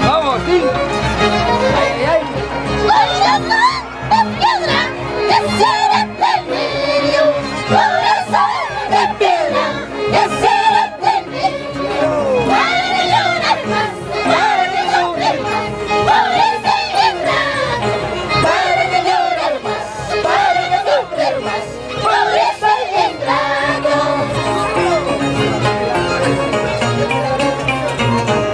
Vamos, sí. Ay, ay, ay. Corazón de piedra, que será medio. Corazón de piedra, que será medio. Para de llorar más, para de sufrir más, por ese ingrato. Para de llorar más, para de sufrir más, por ese ingrato.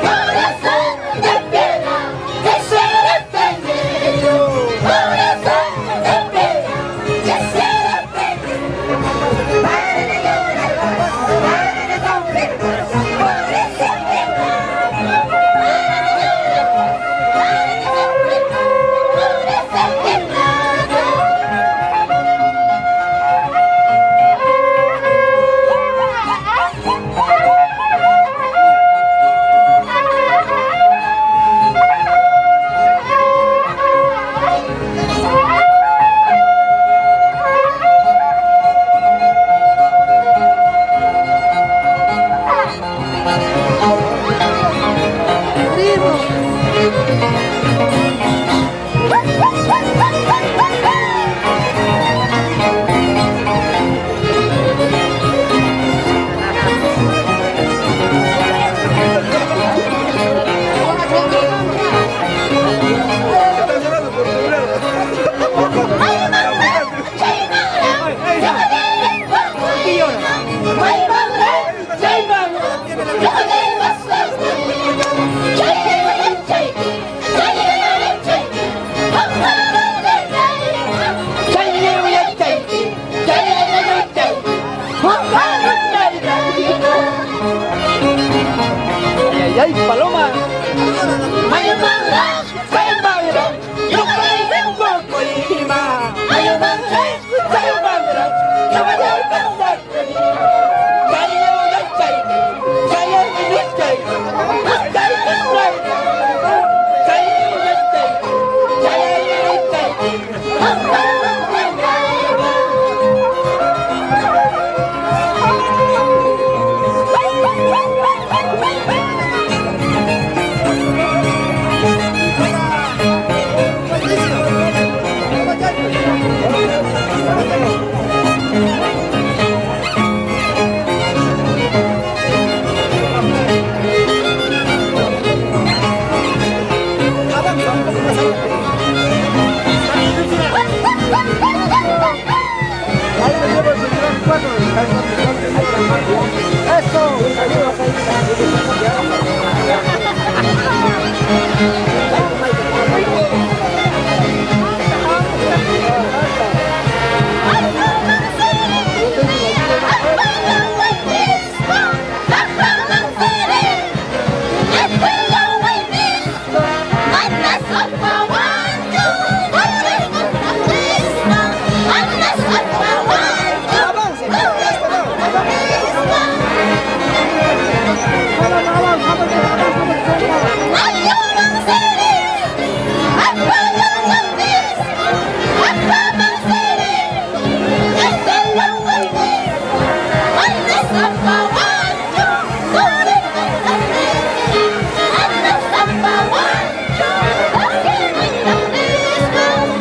Corazón de piedra, que será medio. Corazón de piedra, que será medio. Para de llorar más, para de sufrir más, por ese ingrato. Para de llorar más, para de sufrir más, por ese ingrato. Está llorando por sombrero. Ay, mamá, chay mamá, yo me Ay, ay, ay, paloma. Avanza un poco más allá. Ahí lo llevo el señor Eso. One, two, three.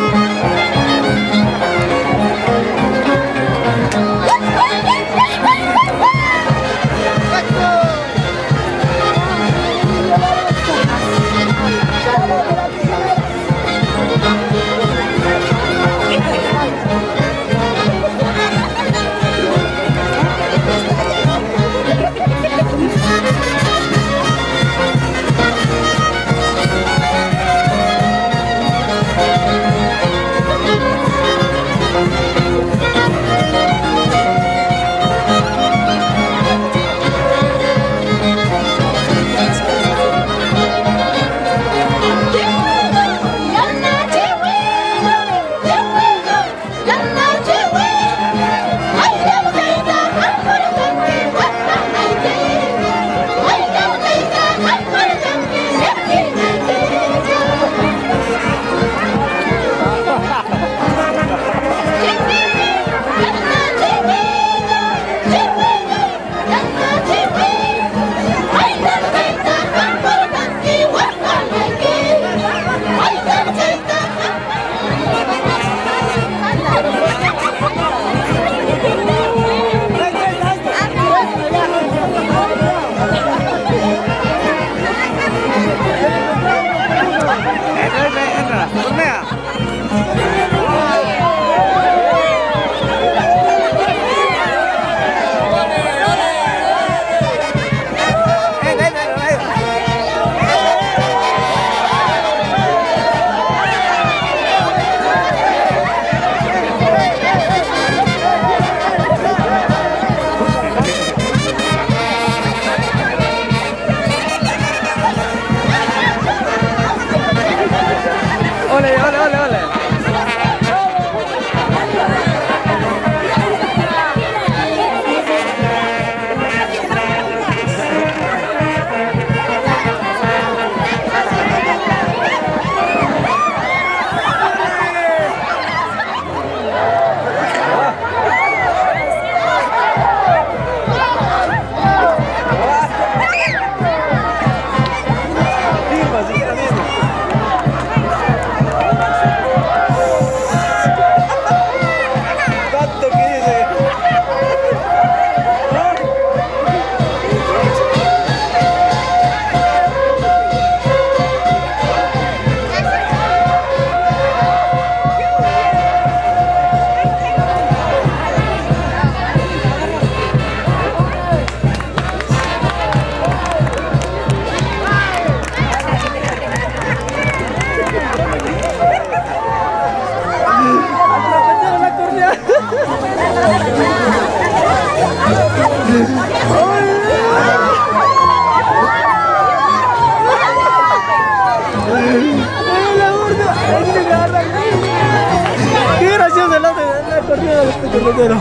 lleva este cordero.